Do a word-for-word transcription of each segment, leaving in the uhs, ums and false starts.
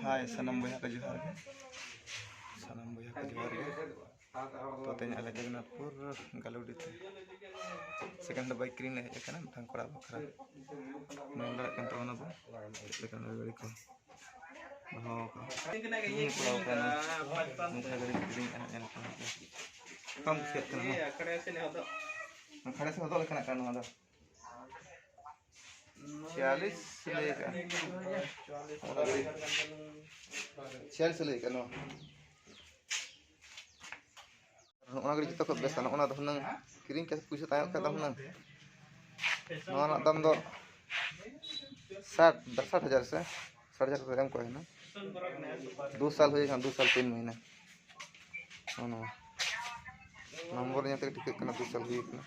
ᱦᱟᱭ, ᱥᱟᱱᱟᱢ ᱵᱚᱭᱦᱟ ᱠᱚ ᱡᱚᱦᱟᱨ ᱜᱮ᱾ ᱥᱟᱱᱟᱢ ᱵᱚᱭᱦᱟ ᱠᱚ ᱡᱚᱦᱟᱨ ᱜᱮ᱾ ᱛᱚ, ᱛᱮᱦᱮᱧ ᱟᱞᱮ ᱡᱚᱜᱚᱱᱱᱟᱛᱷᱯᱩᱨ ᱜᱟᱞᱩᱰᱤ ᱛᱮ second hand bike ᱠᱤᱨᱤᱧ ᱞᱮ ᱦᱮᱡ ᱟᱠᱟᱱᱟ, ᱢᱤᱫᱴᱟᱝ ᱠᱚᱲᱟ ᱵᱟᱠᱷᱨᱟ᱾ ᱧᱮᱞ ᱫᱟᱲᱮᱭᱟᱜ ᱠᱟᱱ ᱛᱟᱵᱚᱱᱟ ᱵᱚᱱ ᱪᱮᱫ ᱞᱮᱠᱟᱱ ᱜᱟᱹᱰᱤ ᱠᱚ ᱫᱚᱦᱚ ᱟᱠᱟᱫᱟ᱾ ᱱᱚᱝᱠᱟ ᱜᱟᱹᱰᱤ ᱠᱤᱨᱤᱧ ᱟᱜ ᱧᱮᱞ ᱠᱟᱱᱟ᱾ ᱚᱠᱟᱢ ᱠᱩᱥᱤᱭᱟᱜ ᱠᱟᱱᱟ ᱱᱚᱣᱟ? ᱠᱷᱟᱲᱮ ᱥᱮ ᱦᱚᱫᱚᱜ ᱞᱮᱠᱟᱱᱟᱜ ᱠᱟᱱᱟ ᱱᱚᱣᱟ ᱫᱚ᱾ ᱪᱷᱤᱭᱟᱞᱤᱥ ᱞᱟᱹᱭ ᱠᱟᱜᱼᱟ᱾ ᱪᱷᱤᱭᱟᱞᱤᱥ ᱞᱟᱹᱭ ᱠᱟᱜᱼᱟ ᱱᱚᱣᱟ᱾ ᱱᱚᱜᱼᱚ ᱱᱟ ᱜᱟᱹᱰᱤ ᱡᱚᱛᱚ ᱠᱷᱚᱱ ᱵᱮᱥᱟ᱾ ᱱᱚᱜᱼᱚ ᱱᱟ ᱫᱚ ᱦᱩᱱᱟᱹᱝ ᱠᱤᱨᱤᱧ ᱠᱟᱛᱮ ᱯᱩᱭᱥᱟᱹ ᱛᱟᱦᱮᱸ ᱠᱷᱟᱱ ᱫᱚ ᱦᱩᱱᱟᱹᱝ ᱱᱚᱣᱟ ᱨᱮᱱᱟᱜ ᱫᱟᱢ ᱫᱚ ᱥᱟᱴ, ᱥᱟᱴ ᱦᱟᱡᱟᱨ ᱥᱮ ᱥᱟᱴ ᱦᱟᱡᱟᱨ ᱠᱚ ᱮᱢ ᱠᱚᱜᱼᱟ ᱦᱩᱱᱟᱹᱝ᱾ ᱫᱩ ᱥᱟᱞ ᱦᱩᱭ ᱠᱟᱱᱟ, ᱫᱩ ᱥᱟᱞ ᱛᱤᱱ ᱢᱟᱹᱦᱤᱱᱟᱹ᱾ ᱱᱚᱜᱼᱚ ᱱᱚᱣᱟ ᱱᱚᱢᱵᱚᱨ ᱧᱮᱞ ᱛᱮᱜᱮ ᱴᱷᱤᱠᱟᱹᱜ ᱠᱟᱱᱟ ᱫᱩ ᱥᱟᱞ ᱦᱩᱭ ᱠᱟᱱᱟ᱾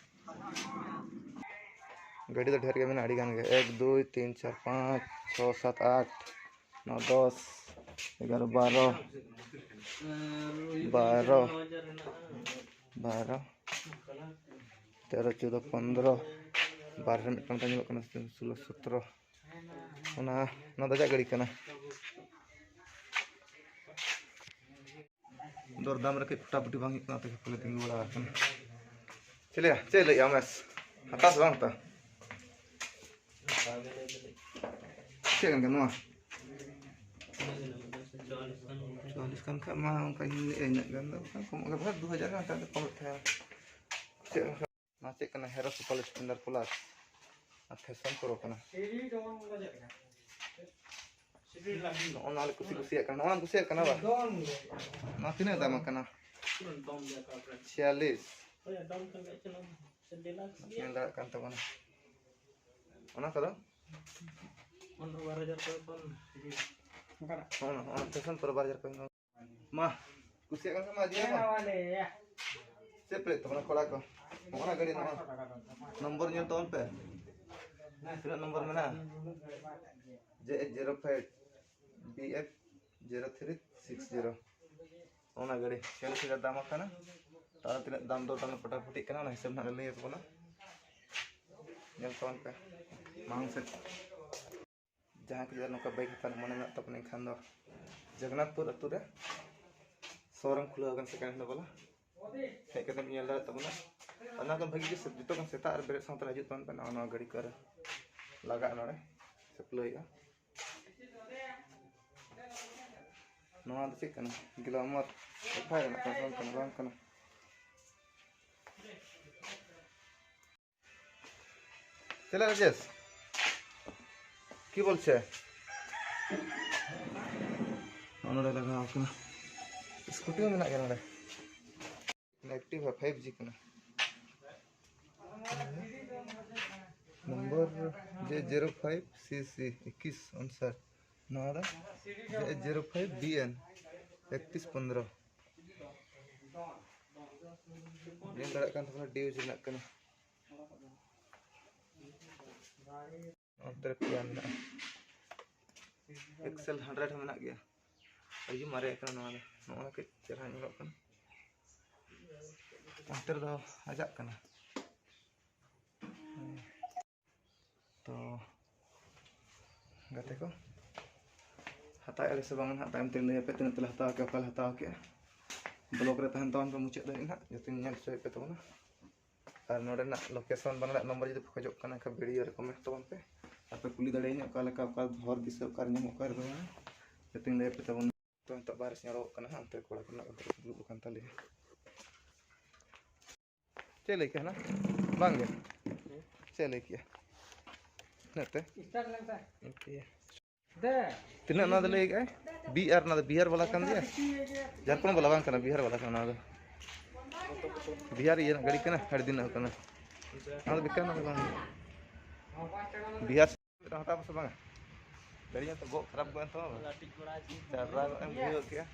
ᱜᱟᱹᱰᱤ ᱫᱚ ᱰᱷᱮᱨ ᱜᱮ ᱢᱮᱱᱟᱜᱼᱟ, ᱟᱹᱰᱤ ᱜᱟᱱ ᱜᱮ, ᱮᱠ, ᱫᱩᱭ, ᱛᱤᱱ, ᱪᱟᱨ, ᱯᱟᱸᱪ, ᱪᱷᱚ, ᱥᱟᱛ, ᱟᱴ, ᱱᱚ, ᱫᱚᱥ, ᱮᱜᱟᱨᱚ, ᱵᱟᱨᱚ, ᱵᱟᱨᱚ, ᱵᱟᱨᱚ, ᱛᱮᱨᱚ, ᱪᱳᱫᱚ, ᱯᱚᱱᱫᱽᱨᱚ, ᱵᱟᱨ ᱨᱮ ᱢᱤᱫᱴᱟᱝ ᱧᱟᱢᱚᱜ ᱠᱟᱱᱟ, ᱥᱳᱞᱳ, ᱥᱚᱛᱨᱚ᱾ ᱚᱱᱟ, ᱚᱱᱟ ᱫᱚ ᱟᱡᱟᱜ ᱜᱟᱹᱰᱤ ᱠᱟᱱᱟ᱾ ᱫᱚᱨᱫᱟᱢ ᱨᱮ ᱠᱟᱹᱡ ᱯᱷᱚᱴᱟᱯᱷᱩᱴᱤ ᱵᱟᱝ ᱦᱩᱭᱩᱜ ᱠᱟᱱᱟ, ᱛᱮ ᱯᱟᱞᱮ ᱛᱤᱸᱜᱩ ᱵᱟᱲᱟ ᱟᱠᱟᱱᱟ᱾ ᱪᱮᱫ ᱞᱟᱹᱭᱟ, ᱪᱮᱫ ᱞᱟᱹᱭᱟ ᱢᱮᱥ? ᱦᱟᱛᱟᱣ ᱥᱮ ᱵᱟᱝ ᱦᱟᱛᱟᱣ? ᱪᱮᱫ ᱠᱟᱱ ᱜᱮᱭᱟ ᱱᱚᱣᱟ? ᱪᱩᱣᱟᱞᱤᱥ ᱠᱟᱱ ᱠᱷᱟᱡ ᱢᱟ ᱚᱱᱠᱟᱧ ᱞᱟᱹᱭᱮᱫᱼᱟ, ᱤᱱᱟᱹᱜ ᱜᱟᱱ ᱫᱚ ᱵᱟᱠᱷᱟᱱ ᱠᱚᱢᱚᱜ ᱜᱮᱭᱟ, ᱵᱟᱠᱷᱟᱱ ᱫᱩ ᱦᱟᱡᱟᱨ ᱜᱟᱱ ᱠᱷᱟᱡ ᱫᱚ ᱠᱚᱢᱚᱜ ᱛᱟᱦᱮᱸᱱᱟ᱾ ᱪᱮᱫ ᱚᱱᱟ ᱪᱮᱫ ᱠᱟᱱᱟ? ᱦᱮᱨᱳ ᱥᱩᱯᱟᱨ ᱥᱯᱞᱮᱱᱰᱟᱨ ᱯᱞᱟᱥ ᱟᱨ ᱯᱷᱮᱥᱚᱱ ᱯᱨᱳ ᱠᱟᱱᱟ᱾ ᱱᱚᱜᱼᱚ ᱱᱚᱣᱟ ᱞᱮ ᱠᱩᱥᱤ ᱠᱩᱥᱤᱭᱟᱜ ᱠᱟᱱᱟ᱾ ᱱᱚᱣᱟ ᱠᱩᱥᱤᱭᱟᱜ ᱠᱟᱱᱟ ᱵᱟ? ᱱᱚᱣᱟ ᱛᱤᱱᱟᱹᱜ ᱫᱟᱢ ᱠᱟᱱᱟ? ᱪᱷᱤᱭᱟᱞᱤᱥ᱾ ᱧᱮᱞ ᱫᱟᱲᱮᱭᱟᱜ ᱠᱟᱱ ᱛᱟᱵᱚᱱᱟ᱾ ᱚᱱᱟ ᱠᱚᱫᱚ? ᱦᱚᱸ, ᱦᱚᱸ, ᱯᱷᱮᱥᱚᱱ ᱯᱨᱳ ᱵᱟᱨ ᱦᱟᱡᱟᱨ ᱠᱚ᱾ ᱢᱟ, ᱠᱩᱥᱤᱭᱟᱜ ᱠᱟᱱ ᱠᱷᱟᱱ ᱢᱟ ᱤᱫᱤᱭᱟ ᱵᱚᱱ᱾ ᱪᱮᱫ ᱯᱞᱮᱴ ᱛᱟᱵᱚᱱᱟ ᱠᱚᱲᱟ ᱠᱚ? ᱚᱱᱟ ᱜᱟᱹᱰᱤ ᱱᱚᱣᱟ᱾ ᱱᱚᱢᱵᱚᱨ ᱧᱮᱞ ᱛᱟᱵᱚᱱ ᱯᱮ᱾ ᱛᱤᱱᱟᱹᱜ ᱱᱚᱢᱵᱚᱨ ᱢᱮᱱᱟᱜᱼᱟ? ᱡᱮ H zero five B F zero three six zero. ᱚᱱᱟ ᱜᱟᱹᱰᱤ ᱪᱚᱞᱞᱤᱥ ᱦᱟᱡᱟᱨ ᱫᱟᱢ ᱟᱠᱟᱱᱟ᱾ ᱛᱟᱦᱚᱞᱮ ᱛᱤᱱᱟᱹᱜ ᱫᱟᱢ ᱫᱚᱨ ᱛᱟᱦᱚᱞᱮ ᱯᱚᱴᱟᱯᱚᱴᱤᱜ ᱠᱟᱱᱟ, ᱚᱱᱟ ᱦᱤᱥᱟᱹᱵ ᱱᱟᱦᱟᱜ ᱞᱮ ᱞᱟᱹᱭ ᱟᱠᱚ ᱠᱟᱱᱟ᱾ ᱧᱮᱞ ᱛᱟᱵᱚᱱ ᱯᱮ ᱢᱟᱲᱟᱝ ᱥᱮᱫ᱾ ᱡᱟᱦᱟᱸᱭ ᱠᱚ ᱡᱩᱫᱤ ᱱᱚᱝᱠᱟ ᱵᱟᱭᱤᱠ ᱦᱟᱛᱟᱣ ᱨᱮᱱᱟᱜ ᱢᱚᱱᱮ ᱢᱮᱱᱟᱜ ᱛᱟᱵᱚᱱᱟ, ᱮᱱᱠᱷᱟᱱ ᱫᱚ ᱡᱚᱜᱚᱱᱱᱟᱛᱷᱯᱩᱨ ᱟᱹᱛᱩ ᱨᱮ ᱥᱳᱨᱩᱢ ᱠᱷᱩᱞᱟᱹᱣ ᱟᱠᱟᱱ second hand ᱵᱟᱞᱟ, ᱦᱮᱡ ᱠᱟᱛᱮᱢ ᱧᱮᱞ ᱫᱟᱲᱮᱭᱟᱜ ᱛᱟᱵᱚᱱᱟ᱾ ᱚᱱᱟ ᱠᱷᱚᱱ ᱵᱷᱟᱹᱜᱤ ᱜᱮ ᱡᱚᱛᱚ ᱠᱷᱚᱱ ᱥᱮᱛᱟᱜ ᱨᱮ ᱵᱮᱨᱮᱫ ᱥᱟᱶᱛᱮ ᱦᱤᱡᱩᱜ ᱛᱟᱵᱚᱱ ᱯᱮ, ᱱᱚᱣᱟ ᱱᱚᱣᱟ ᱜᱟᱹᱰᱤ ᱠᱚᱨᱮ ᱞᱟᱜᱟᱜᱼᱟ, ᱱᱚᱰᱮ ᱥᱟᱹᱯᱞᱟᱹᱭᱚᱜᱼᱟ᱾ ᱱᱚᱣᱟ ᱫᱚ ᱪᱮᱫ ᱠᱟᱱᱟ? ᱜᱞᱟᱢᱟᱨ᱾ ᱚᱠᱟ ᱨᱮᱱᱟᱜ ᱠᱟᱱᱟ? ᱵᱟᱝ ᱠᱟᱱᱟ, ᱵᱟᱝ ᱠᱟᱱᱟ᱾ ᱪᱮᱞᱮ ᱨᱟᱡᱮᱥ? ᱠᱤ ᱵᱚᱞᱪᱷᱮ? ᱱᱚᱜᱼᱚ ᱱᱚᱰᱮ ᱞᱟᱜᱟᱣ ᱠᱟᱱᱟ᱾ ᱥᱠᱩᱴᱤ ᱦᱚᱸ ᱢᱮᱱᱟᱜ ᱜᱮᱭᱟ ᱱᱚᱰᱮ᱾ ᱮᱠᱴᱤᱵᱷᱟ ᱯᱷᱟᱭᱤᱵᱷ ᱡᱤ ᱠᱟᱱᱟ᱾ ᱱᱚᱢᱵᱚᱨ ᱡᱮ ᱡᱤᱨᱳ ᱯᱷᱟᱭᱤᱵᱷ ᱥᱤ ᱥᱤ ᱮᱠᱤᱥ ᱚᱱᱥᱟᱨ᱾ ᱱᱚᱣᱟ ᱫᱚ ᱡᱮ ᱡᱤᱨᱳ ᱯᱷᱟᱭᱤᱵᱷ ᱵᱤ ᱮᱱ ᱮᱠᱛᱤᱥ ᱯᱚᱱᱫᱽᱨᱚ᱾ ᱧᱮᱞ ᱫᱟᱲᱮᱭᱟᱜ ᱠᱟᱱ ᱛᱟᱵᱚᱱᱟ, ᱰᱤᱭᱩᱡᱽ ᱨᱮᱱᱟᱜ ᱠᱟᱱᱟ᱾ ᱚᱱᱛᱮ ᱨᱮ ᱯᱮᱭᱟ ᱢᱮᱱᱟᱜᱼᱟ᱾ ᱮᱠᱥᱮᱞ ᱦᱟᱱᱰᱨᱮᱰ ᱦᱚᱸ ᱢᱮᱱᱟᱜ ᱜᱮᱭᱟ᱾ ᱟᱹᱰᱤ ᱢᱟᱨᱮ ᱠᱟᱱᱟ ᱱᱚᱣᱟ ᱫᱚ᱾ ᱱᱚᱜᱼᱚ ᱱᱟ ᱠᱟᱹᱡ ᱪᱮᱦᱨᱟ ᱧᱮᱞᱚᱜ ᱠᱟᱱᱟ᱾ ᱚᱱᱛᱮ ᱨᱮᱫᱚ ᱟᱡᱟᱜ ᱠᱟᱱᱟ᱾ ᱛᱚ ᱜᱟᱛᱮ ᱠᱚ, ᱦᱟᱛᱟᱣᱮᱫᱼᱟ ᱞᱮ ᱥᱮ ᱵᱟᱝ ᱱᱟᱦᱟᱜ, ᱛᱟᱭᱚᱢ ᱛᱮᱧ ᱞᱟᱹᱭ ᱟᱯᱮ ᱛᱤᱱᱟᱹᱜ ᱛᱮᱞᱮ ᱦᱟᱛᱟᱣ ᱠᱮᱫᱼᱟ, ᱚᱠᱟ ᱞᱮ ᱦᱟᱛᱟᱣ ᱠᱮᱫᱼᱟ᱾ ᱵᱞᱚᱜ ᱨᱮ ᱛᱟᱦᱮᱱ ᱛᱟᱵᱚᱱ ᱯᱮ ᱢᱩᱪᱟᱹᱫ ᱫᱷᱟᱹᱵᱤᱡ ᱱᱟᱦᱟᱜ, ᱡᱚᱛᱚᱧ ᱧᱮᱞ ᱦᱚᱪᱚᱭᱮᱫ ᱯᱮ ᱛᱟᱵᱚᱱᱟ᱾ ᱟᱨ ᱱᱚᱰᱮᱱᱟᱜ ᱞᱳᱠᱮᱥᱚᱱ ᱵᱟᱱᱟᱨᱟᱜ ᱱᱚᱢᱵᱚᱨ ᱡᱩᱫᱤ ᱯᱮ ᱠᱷᱚᱡᱚᱜ ᱠᱟᱱᱟ, ᱮᱱᱠᱷᱟᱱ ᱵᱷᱤᱰᱤᱭᱳ ᱨᱮ ᱠᱚᱢᱮᱱᱴ ᱛᱟᱵᱚᱱ ᱯᱮ᱾ ᱟᱨ ᱯᱮ ᱠᱩᱞᱤ ᱫᱟᱲᱮᱭᱟᱹᱧᱟ ᱚᱠᱟ ᱞᱮᱠᱟ, ᱚᱠᱟ ᱦᱚᱨ ᱫᱤᱥᱟᱹ ᱚᱠᱟᱨᱮ ᱧᱟᱢᱚᱜ, ᱚᱠᱟᱨᱮ ᱵᱟᱝᱟ, ᱡᱚᱛᱚᱧ ᱞᱟᱹᱭ ᱟᱯᱮ ᱛᱟᱵᱚᱱᱟ᱾ ᱛᱚ, ᱱᱤᱛᱚᱜ ᱵᱟᱦᱨᱮ ᱥᱮᱫ ᱧᱮᱞᱚᱜ ᱠᱟᱱᱟ ᱦᱟᱸᱜ, ᱚᱱᱛᱮ ᱠᱚᱲᱟ ᱠᱚ ᱢᱮᱱᱟᱜ ᱠᱚ, ᱚᱱᱛᱮ ᱨᱮᱠᱚ ᱫᱩᱲᱩᱵ ᱟᱠᱟᱱ ᱛᱟᱞᱮᱭᱟ᱾ ᱪᱮᱫ ᱞᱟᱹᱭ ᱠᱮᱫᱟ ᱱᱟ? ᱵᱟᱝ ᱜᱮ᱾ ᱪᱮᱫ ᱞᱟᱹᱭ ᱠᱮᱫᱼᱟ? ᱤᱱᱟᱹᱜ ᱛᱮ? ᱤᱱᱟᱹᱜ ᱛᱮ᱾ ᱛᱤᱱᱟᱹᱜ ᱱᱚᱣᱟ ᱫᱚ ᱞᱟᱹᱭ ᱠᱮᱫᱼᱟᱭ? ᱵᱤ ᱟᱨ, ᱱᱚᱣᱟ ᱫᱚ ᱵᱤᱦᱟᱨ ᱵᱟᱞᱟ ᱠᱟᱱ ᱜᱮᱭᱟ, ᱡᱷᱟᱲᱠᱷᱚᱸᱰ ᱵᱟᱞᱟ ᱵᱟᱝ ᱠᱟᱱᱟ, ᱵᱤᱦᱟᱨ ᱵᱟᱞᱟ ᱠᱟᱱᱟ ᱱᱚᱣᱟ ᱫᱚ᱾ ᱵᱤᱦᱟᱨ ᱤᱭᱟᱹ ᱨᱮᱱᱟᱜ ᱜᱟᱹᱰᱤ ᱠᱟᱱᱟ, ᱟᱹᱰᱤ ᱫᱤᱱ ᱨᱮᱱᱟᱜ ᱠᱟᱱᱟ᱾ ᱱᱚᱣᱟ ᱫᱚ ᱵᱮᱠᱟᱨ ᱱᱚᱣᱟ ᱫᱚ ᱵᱟᱝ᱾ ᱵᱤᱦᱟᱨ ᱢᱤᱫᱴᱟᱝ ᱦᱟᱛᱟᱣ ᱯᱮᱥᱮ ᱵᱟᱝᱟ? ᱜᱟᱹᱰᱤ ᱧᱮᱞ ᱛᱮ ᱵᱚᱦᱚᱜ ᱠᱷᱟᱨᱟᱯ ᱜᱚᱫ ᱮᱱ ᱛᱟᱢᱟ ᱵᱟᱝ? ᱪᱟᱨᱨᱟ ᱜᱚᱫ ᱮᱢ ᱵᱩᱡᱷᱟᱹᱣ ᱠᱮᱜᱼᱟ᱾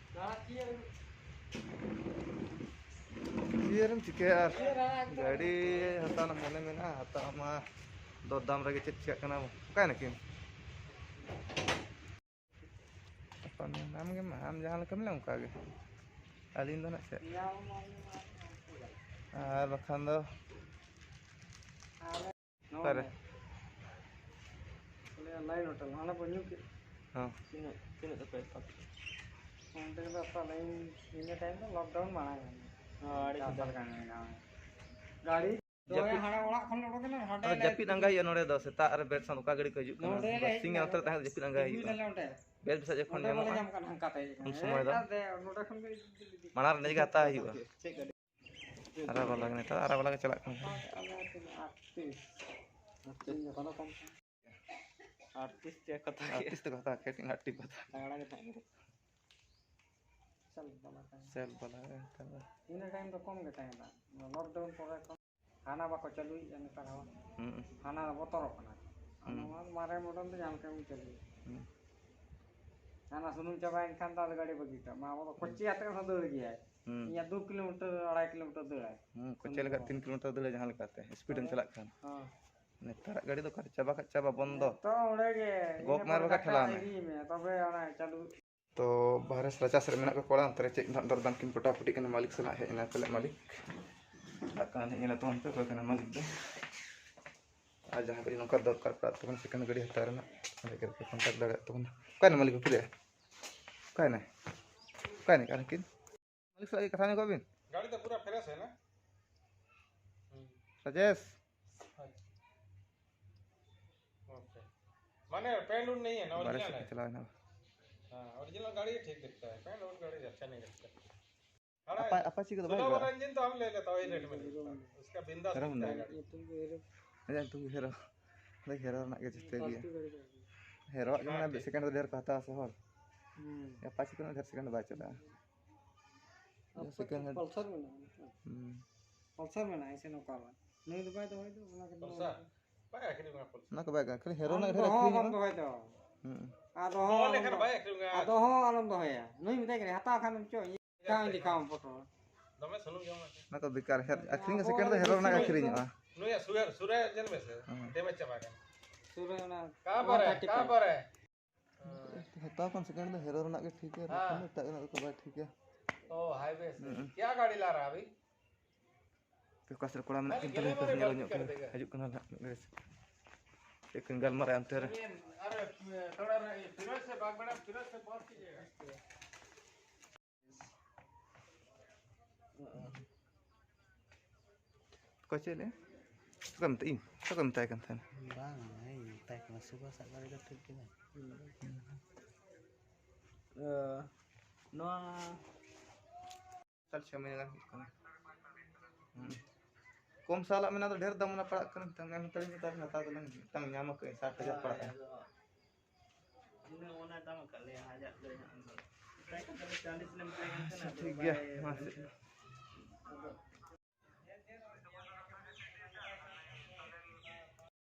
ᱪᱮᱫ ᱮᱢ ᱪᱤᱠᱟᱹᱭᱟ ᱟᱨ? ᱜᱟᱹᱰᱤ ᱦᱟᱛᱟᱣ ᱨᱮᱱᱟᱜ ᱢᱚᱱᱮ ᱢᱮᱱᱟᱜᱼᱟ, ᱦᱟᱛᱟᱣ ᱢᱟ ᱫᱚᱨᱫᱟᱢ ᱨᱮᱜᱮ ᱪᱮᱫ ᱪᱤᱠᱟᱹᱜ ᱠᱟᱱᱟ᱾ ᱚᱠᱟᱭ ᱱᱟᱠᱤᱱ? ᱟᱢ ᱜᱮ ᱢᱟ, ᱟᱢ ᱡᱟᱦᱟᱸ ᱞᱮᱠᱟᱢ ᱞᱟᱹᱭᱟ ᱚᱱᱠᱟ ᱜᱮ᱾ ᱟᱹᱞᱤᱧ ᱫᱚ ᱱᱟᱜ ᱪᱮᱫ? ᱟᱨ ᱵᱟᱠᱷᱟᱱ ᱫᱚ ᱚᱠᱟᱨᱮ? ᱞᱟᱭᱤᱱ ᱦᱳᱴᱮᱞ, ᱚᱸᱰᱮ ᱵᱚᱱ ᱧᱩ ᱠᱮᱫ᱾ ᱦᱚᱸ᱾ ᱛᱤᱱᱟᱹᱜ, ᱛᱤᱱᱟᱹᱜ ᱛᱟᱯᱮ ᱛᱟᱯᱮ? ᱚᱸᱰᱮ ᱫᱚ ᱚᱠᱟ ᱞᱟᱭᱤᱱ, ᱤᱱᱟᱹ ᱴᱟᱭᱤᱢ ᱫᱚ ᱞᱚᱠᱰᱟᱣᱩᱱ ᱢᱟᱲᱟᱝ᱾ ᱦᱚᱸ, ᱟᱹᱰᱤ ᱪᱟᱥ ᱥᱮᱫᱟᱭ᱾ ᱞᱮᱠᱟ ᱢᱮᱱᱟᱜᱼᱟ᱾ ᱜᱟᱹᱲᱤ ᱡᱟᱹᱯᱤᱫ ᱦᱟᱱᱟ ᱚᱲᱟᱜ ᱠᱷᱚᱱ ᱞᱮ ᱚᱰᱚᱠ ᱮᱱᱟ, ᱦᱟᱸᱰᱮ ᱟᱫᱚ ᱞᱮ ᱡᱟᱹᱯᱤᱫ ᱟᱸᱜᱟ ᱦᱩᱭᱩᱜᱼᱟ ᱱᱚᱰᱮ ᱫᱚ, ᱥᱮᱛᱟᱜ ᱨᱮ ᱵᱮᱨ ᱥᱟᱶ ᱚᱠᱟ ᱜᱷᱟᱹᱲᱤ ᱠᱚ ᱦᱤᱡᱩᱜ ᱠᱟᱱᱟ᱾ ᱱᱚᱰᱮ ᱞᱮ ᱦᱮᱡ ᱥᱤᱧ ᱮᱱᱟ, ᱚᱱᱛᱮ ᱨᱮ ᱛᱟᱦᱮᱸ ᱠᱟᱛᱮ ᱡᱟᱹᱯᱤᱫ ᱟᱸᱜᱟ ᱛᱤᱸᱜᱩᱭ ᱦᱩᱭᱩᱜᱼᱟ᱾ ᱞᱮᱱᱟ ᱚᱸᱰᱮ᱾ ᱵᱮᱞ ᱵᱮᱥᱟ ᱡᱚᱠᱷᱚᱱ ᱚᱸᱰᱮ ᱵᱟᱞᱮ ᱧᱟᱢᱚᱜᱼᱟ, ᱧᱟᱢ ᱠᱟᱫ ᱦᱟᱱᱠᱟ ᱛᱟᱦᱮᱸ ᱠᱟᱱᱟ᱾ ᱩᱱ ᱥᱚᱢᱚᱭ ᱫᱚ ᱮᱴᱟᱜ ᱨᱮ, ᱱᱚᱰᱮ ᱠᱷᱚᱱ ᱜᱮ ᱤᱫᱤ ᱞᱮᱫᱮ᱾ ᱢᱟᱲᱟᱝ ᱨᱮ ᱱᱤᱡᱮ ᱜᱮ ᱦᱟᱛᱟᱣ ᱦᱩᱭᱩᱜᱼᱟ᱾ ᱪᱮᱫ ᱜᱟᱹᱰᱤ? ᱟᱨᱟᱜ ᱵᱟᱞᱟ ᱜᱮ ᱱᱮᱛᱟᱨ, ᱟᱨᱟᱜ ᱵᱟᱞᱟ ᱜᱮ ᱪᱟᱞᱟᱜ ᱠᱟᱱᱟ᱾ ᱟᱞᱮ ᱛᱤᱱᱟᱹᱜ ᱟᱴᱴᱤᱥ᱾ ᱟᱴᱴᱤᱥ ᱡᱚᱠᱷᱚᱱ ᱠᱚᱢ ᱟᱴᱴᱤᱥ ᱛᱮ ᱠᱟᱛᱷᱟ ᱜᱮ᱾ ᱟᱴᱴᱤᱥ ᱛᱮ ᱠᱟᱛᱷᱟ, ᱠᱮᱴᱤᱝ ᱟᱴᱴᱤ ᱠᱟᱛᱷᱟ᱾ ᱛᱟᱜᱲᱟ ᱜᱮ ᱛᱟᱦᱮᱸ ᱠᱟᱱᱟ᱾ ᱥᱮᱞ ᱵᱟᱞᱟ ᱜᱮ ᱱᱮᱛᱟᱨ ᱫᱚ᱾ ᱤᱱᱟᱹ ᱴᱟᱭᱤᱢ ᱫᱚ ᱠᱚᱢ ᱜᱮ ᱛᱟᱦᱮᱸ ᱠᱟᱱᱟ᱾ ᱞᱚᱠᱰᱟᱣᱩᱱ ᱯᱚᱨᱮ ᱠᱷᱚᱱ ᱦᱟᱱᱟ ᱵᱟᱠᱚ ᱪᱟᱹᱞᱩᱭᱮᱫᱼᱟ ᱱᱮᱛᱟᱨ ᱦᱚᱸ᱾ ᱦᱩᱸ᱾ ᱦᱟᱱᱟ ᱫᱚ ᱵᱚᱛᱚᱨᱚᱜ ᱠᱟᱱᱟ᱾ ᱦᱩᱸ᱾ ᱱᱚᱣᱟ ᱢᱟᱨᱮ ᱢᱚᱰᱮᱞ ᱫᱚ ᱡᱟᱦᱟᱸ ᱞᱮᱠᱟ ᱜᱮᱢ ᱪᱟᱹᱞᱩᱭᱟ᱾ ᱦᱩᱸ᱾ ᱦᱟᱱᱟ ᱥᱩᱱᱩᱢ ᱪᱟᱵᱟᱭᱮᱱ ᱠᱷᱟᱱ ᱫᱚ ᱟᱫᱚ ᱜᱟᱹᱰᱤ ᱵᱟᱹᱜᱤ ᱠᱟᱜ ᱢᱟ᱾ ᱟᱵᱚ ᱫᱚ ᱠᱚᱪᱮ ᱟᱛᱮ ᱦᱚᱸ ᱫᱟᱹᱲ ᱜᱮᱭᱟᱭ᱾ ᱦᱩᱸ᱾ ᱤᱧᱟᱜ ᱫᱩ ᱠᱤᱞᱳᱢᱤᱴᱟᱨ, ᱟᱲᱟᱭ ᱠᱤᱞᱳᱢᱤᱴᱟᱨ ᱫᱟᱹᱲᱟᱭ᱾ ᱦᱩᱸ, ᱠᱚᱪᱮ ᱥᱩᱱᱩᱢ ᱞᱮᱠᱟ ᱠᱚ᱾ ᱛᱤᱱ ᱠᱤᱞᱳᱢᱤᱴᱟᱨ ᱫᱟᱹᱲᱟ ᱡᱟᱦᱟᱸ ᱞᱮᱠᱟᱛᱮ, ᱥᱯᱤᱰ ᱮᱢ ᱦᱮᱸ᱾ ᱪᱟᱞᱟᱜ ᱠᱷᱟᱱ᱾ ᱦᱮᱸ᱾ ᱱᱮᱛᱟᱨᱟᱜ ᱜᱟᱹᱰᱤ ᱫᱚ ᱚᱠᱟᱨᱮ ᱪᱟᱵᱟ ᱠᱷᱟᱡ ᱪᱟᱵᱟ ᱵᱚᱱᱫᱚ᱾ ᱛᱚ ᱚᱸᱰᱮ ᱜᱮ, ᱜᱚᱜ ᱤᱱᱟᱹ ᱢᱟᱨ ᱯᱚᱨᱮ ᱵᱟᱠᱷᱟᱡ ᱰᱟᱠᱛᱟᱨ ᱴᱷᱮᱞᱟᱣ ᱢᱮ᱾ ᱤᱫᱤᱭᱮ ᱢᱮ, ᱛᱚᱵᱮ ᱚᱱᱟ ᱪᱟᱹᱞᱩ᱾ ᱛᱚ ᱵᱟᱦᱨᱮ ᱨᱟᱪᱟ ᱥᱮᱫ ᱨᱮ ᱢᱮᱱᱟᱜ ᱠᱚᱣᱟ ᱠᱚᱲᱟ, ᱚᱱᱛᱮ ᱨᱮ ᱪᱮᱫ ᱱᱟᱦᱟᱜ ᱫᱚᱨᱫᱟᱢ ᱠᱤᱱ ᱯᱚᱴᱟᱯᱚᱴᱤ ᱠᱟᱱᱟ, ᱢᱟᱹᱞᱤᱠ ᱥᱟᱞᱟᱜ ᱦᱮᱡ ᱮᱱᱟ ᱯᱟᱞᱮ ᱢᱟᱹᱞᱤᱠ᱾ ᱪᱟᱞᱟᱜ ᱠᱟᱱᱟ ᱦᱮᱡ ᱮᱱᱟ ᱛᱚ ᱚᱱᱛᱮ ᱚᱠᱚᱭ ᱠᱟᱱᱟ ᱢᱟᱹᱞᱤᱠ ᱫᱚ᱾ ᱟᱨ ᱡᱟᱦᱟᱸ ᱜᱟᱹᱰᱤ ᱱᱚᱝᱠᱟ ᱫᱚᱨᱠᱟᱨ ᱯᱟᱲᱟᱜ ᱛᱟᱵᱚᱱᱟ, ᱥᱮᱠᱮᱱᱰ ᱜᱟᱹᱰᱤ ᱦᱟᱛᱟᱣ ᱨᱮᱱᱟᱜ, ᱚᱸᱰᱮ ᱜᱮ ᱠᱚᱱᱴᱟᱠᱴ ᱫᱟᱲᱮᱭᱟᱜ ᱛᱟᱵᱚᱱᱟ᱾ ᱚᱠᱟᱭ ᱱᱟ ᱢᱟᱹᱞᱤᱠ ᱵᱟᱹᱵᱩ ᱨᱮ? ᱚᱠᱟᱭ ᱱᱟᱭ? ᱚᱠᱟᱭ ᱱᱟᱭ? ᱚᱠᱟᱭ ᱱᱟᱭ? ᱚᱠᱟᱭ ᱱᱟᱭ? ᱢᱟᱹᱞᱤᱠ ᱥᱟᱞᱟᱜ ᱜᱮ ᱠᱟᱛᱷᱟ ᱧᱚᱜᱚᱜ ᱵᱤᱱ᱾ ᱜᱟᱹᱰᱤ ᱫᱚ ᱯᱩᱨᱟᱹ ᱯᱷᱨᱮᱥ ᱦᱮᱱᱟ? ᱦᱩᱸ᱾ ᱨᱟᱡᱮᱥ᱾ ᱟᱪᱪᱷᱟ᱾ ᱳᱠᱮ᱾ ᱢᱟᱱᱮ ᱯᱮᱱᱴ ᱩᱱ ᱱᱟᱦᱤ ᱦᱮ ᱱᱟ, ᱵᱟᱨᱦᱮ ᱥᱮᱫ ᱠᱚ ᱪᱟᱞᱟᱣ ᱮᱱᱟ᱾ ᱦᱮᱸ, ᱚᱨᱤᱡᱤᱱᱟᱞ ᱜᱟᱹᱰᱤ ᱴᱷᱤᱠ ᱫᱤᱠᱷᱛᱟ ᱦᱮ, ᱯᱮᱱᱴ ᱩᱱ ᱜᱟᱹᱰᱤ ᱟᱪᱪᱷᱟ ᱱᱟᱦᱤ ᱫᱤᱠᱷᱛᱟ᱾ ᱟᱯᱟ-, ᱟᱯᱟᱪᱤ ᱠᱚᱫᱚ ᱵᱟᱭ ᱥᱩᱫᱷᱟ ᱟᱹᱜᱩᱭᱟ? ᱵᱟᱞᱟ ᱤᱧᱡᱤᱱ ᱛᱚ ᱦᱟᱢ ᱞᱮ ᱞᱮᱛᱟ ᱦᱮ, ᱨᱮᱴ ᱢᱮ ᱞᱮᱛᱟ ᱦᱮ᱾ ᱩᱥᱠᱟ ᱵᱤᱱᱫᱟᱥ ᱦᱮᱨᱳ ᱫᱤᱠᱷᱛᱟ ᱦᱮ ᱦᱩᱱᱰᱟ᱾ ᱜᱟᱹᱰᱤ᱾ ᱟᱡᱟᱜ ᱧᱩᱛᱩᱢ ᱜᱮ ᱦᱮᱨᱳ᱾ ᱟᱡᱟᱜ ᱧᱩᱛᱩᱢ ᱜᱮ ᱦᱮᱨᱳ᱾ ᱟᱫᱚ ᱦᱮᱨᱳ ᱨᱮᱱᱟᱜ ᱜᱮ ᱡᱟᱹᱥᱛᱤ ᱟᱹᱜᱩᱭᱟ᱾ ᱦᱮᱨᱳᱣᱟᱜ ᱜᱮ ᱢᱟᱱᱮ ᱥᱮᱠᱮᱱᱰ ᱫᱚ ᱰᱷᱮᱨ ᱠᱚ ᱦᱟᱛᱟᱣᱟ ᱥᱮ ᱦᱚᱲ᱾ ᱦᱩᱸ᱾ ᱟᱯᱟᱪᱤ ᱠᱚᱫᱚ ᱰᱷᱮᱨ ᱥᱮᱠᱮᱱᱰ ᱫᱚ ᱵᱟᱭ ᱪᱟᱞᱟᱜᱼᱟ᱾ ᱟᱯᱟᱪᱤ ᱥᱮᱠᱮᱱᱰ ᱦᱮᱱᱰ᱾ ᱯᱟᱞᱥᱟᱨ ᱢᱮᱱᱟᱜᱼᱟ᱾ ᱦᱩᱸ᱾ ᱯᱟᱞᱥᱟᱨ ᱢᱮᱱᱟᱜᱼᱟ, ᱥᱮ ᱱᱚᱝᱠᱟ ᱵᱟᱝ? ᱱᱩᱭ ᱫᱚ ᱵᱟᱭ ᱫᱚᱦᱚᱭ ᱫᱚ, ᱚᱱᱟ ᱠᱚᱫᱚ ᱯᱟᱞᱥᱟᱨ? ᱵᱟᱭ ᱟᱹᱠᱷᱨᱤᱧ ᱚᱱᱟ ᱯᱟᱞᱥᱟᱨ᱾ ᱚᱱᱟ ᱠᱚ ᱵᱟᱭ ᱟᱹᱠᱷᱨᱤᱧ, ᱦᱮᱨᱳ ᱨᱮᱱᱟᱜ ᱰᱷᱮᱨ ᱫᱚᱦᱚ ᱟᱹᱠᱷᱨᱤᱧᱚᱜᱼᱟ᱾ ᱵᱟᱢ ᱫᱚᱦᱚᱭ ᱫᱚ᱾ ᱦᱩᱸ᱾ ᱟᱫᱚ ᱦᱚᱸ ᱫᱚᱦᱚ ᱟᱞᱚᱢ ᱞᱮᱠᱷᱟᱱ ᱫᱚᱦᱚᱭᱟ᱾ ᱵᱟᱭ ᱟᱹᱠᱷᱨᱤᱧᱚᱜᱼᱟ᱾ ᱟᱫᱚ ᱦᱚᱸ ᱟᱞᱚᱢ ᱫᱚᱦᱚᱭᱟ᱾ ᱱᱩᱭ ᱢᱮᱛᱟᱭ ᱠᱟᱱᱟ, ᱦᱟᱛᱟᱣ ᱠᱷᱟᱱ ᱪᱚ, ᱤᱧ ᱫᱚᱢᱮ ᱥᱩᱱᱩᱢ ᱡᱚᱢᱟ᱾ ᱚᱱᱟ ᱠᱚ ᱵᱮᱠᱟᱨ᱾ ᱦᱮᱨ-, ᱟᱹᱠᱷᱨᱤᱧ ᱫᱚ ᱥᱮᱠᱮᱱᱰ ᱫᱚ ᱦᱮᱨᱳ ᱨᱮᱱᱟᱜ ᱜᱮ ᱟᱹᱠᱷᱨᱤᱧᱚᱜᱼᱟ᱾ ᱱᱩᱭᱟᱜ ᱥᱩᱨᱮ, ᱥᱩᱨᱮ ᱧᱮᱞ ᱢᱮᱥᱮ, ᱦᱩᱸ᱾ ᱰᱮᱢᱮᱡᱽ ᱪᱟᱵᱟ ᱠᱟᱱᱟ᱾ ᱥᱩᱨᱮ ᱚᱱᱟ ᱚᱠᱟ ᱯᱚᱨᱮ? ᱚᱠᱟ ᱯᱚᱨᱮ? ᱦᱟᱛᱟᱣ ᱠᱷᱟᱱ ᱥᱮᱠᱮᱱᱰ ᱫᱚ ᱦᱮᱨᱳ ᱨᱮᱱᱟᱜ ᱜᱮ ᱴᱷᱤᱠ ᱜᱮᱭᱟ, ᱦᱮᱸ᱾ ᱮᱴᱟᱜ ᱨᱮᱱᱟᱜ ᱫᱚ ᱵᱟᱭ ᱴᱷᱤᱠ ᱜᱮᱭᱟ᱾ ओ हाईवे से। हम्म। क्या गाड़ी ला रहा अभी? ᱚᱠᱟ ᱥᱮᱫ ᱨᱮ ᱠᱚᱲᱟ ᱢᱮᱱᱟᱜ ᱠᱤᱱ ᱛᱟᱞᱮᱭᱟ, ᱧᱮᱞ ᱧᱚᱜ ᱠᱤᱱ, ᱦᱤᱡᱩᱜ ᱠᱟᱱᱟ ᱱᱟᱦᱟᱜ ᱢᱤᱫ ᱜᱷᱟᱹᱲᱤᱡ᱾ ᱪᱮᱫ ᱠᱚᱧ ᱜᱟᱞᱢᱟᱨᱟᱭᱟ ᱚᱱᱛᱮ ᱨᱮ? अरे, थोड़ा रहे, फिरोज से बात बड़ा, फिरोज से बात कीजिएगा। ᱚᱠᱚᱭ ᱪᱮᱫ ᱞᱟᱹᱭ? ᱚᱠᱚᱭ ᱢᱮᱛᱟᱭ? ᱤᱧ? ᱚᱠᱚᱭ ᱢᱮᱛᱟᱭ ᱠᱟᱱ ᱛᱟᱦᱮᱱᱟ? ᱵᱟᱝ, ᱤᱧ ᱢᱮᱛᱟᱭ ᱠᱟᱱᱟ, ᱥᱩᱵᱷᱟᱥ ᱟᱜ ᱜᱟᱹᱰᱤ ᱫᱚ ᱴᱷᱤᱠ ᱜᱮᱭᱟ᱾ ᱱᱚᱣᱟ ᱥᱟᱞ ᱪᱷᱚᱭ ᱢᱟᱹᱦᱱᱟᱹ ᱜᱟᱱ ᱦᱩᱭᱩᱜ ᱠᱟᱱᱟ᱾ ᱦᱩᱸ᱾ ᱠᱚᱢ ᱥᱟᱞᱟᱜ ᱢᱮᱱᱟᱜ ᱫᱚ ᱰᱷᱮᱨ ᱫᱟᱢ ᱚᱱᱟ ᱯᱟᱲᱟᱜ ᱠᱟᱱᱟ, ᱢᱤᱫᱴᱟᱝ ᱮᱢ ᱦᱟᱛᱟᱲ ᱢᱮ, ᱛᱟᱦᱞᱮ ᱦᱟᱛᱟᱣ ᱫᱚᱞᱟᱝ ᱢᱤᱫᱴᱟᱝ ᱧᱟᱢ ᱟᱠᱟᱫᱟᱹᱧ, ᱥᱟᱴ ᱦᱟᱡᱟᱨ ᱯᱟᱲᱟᱜ ᱠᱟᱱᱟ᱾ ᱤᱱᱟᱹ ᱚᱱᱟ ᱫᱟᱢ ᱟᱠᱟᱫ ᱞᱮᱭᱟ, ᱦᱟᱡᱟᱨ ᱫᱚ ᱦᱟᱸᱜ ᱟᱫᱚ᱾ ᱢᱮᱛᱟᱭ ᱠᱟᱱ ᱛᱟᱞᱮ ᱪᱟᱞᱤᱥ ᱞᱮ ᱢᱮᱛᱟᱭ ᱠᱟᱱ ᱛᱟᱦᱮᱱᱟ, ᱟᱫᱚ ᱴᱷᱤᱠ ᱜᱮᱭᱟ, ᱵᱟᱭ ᱢᱟ ᱥᱮ᱾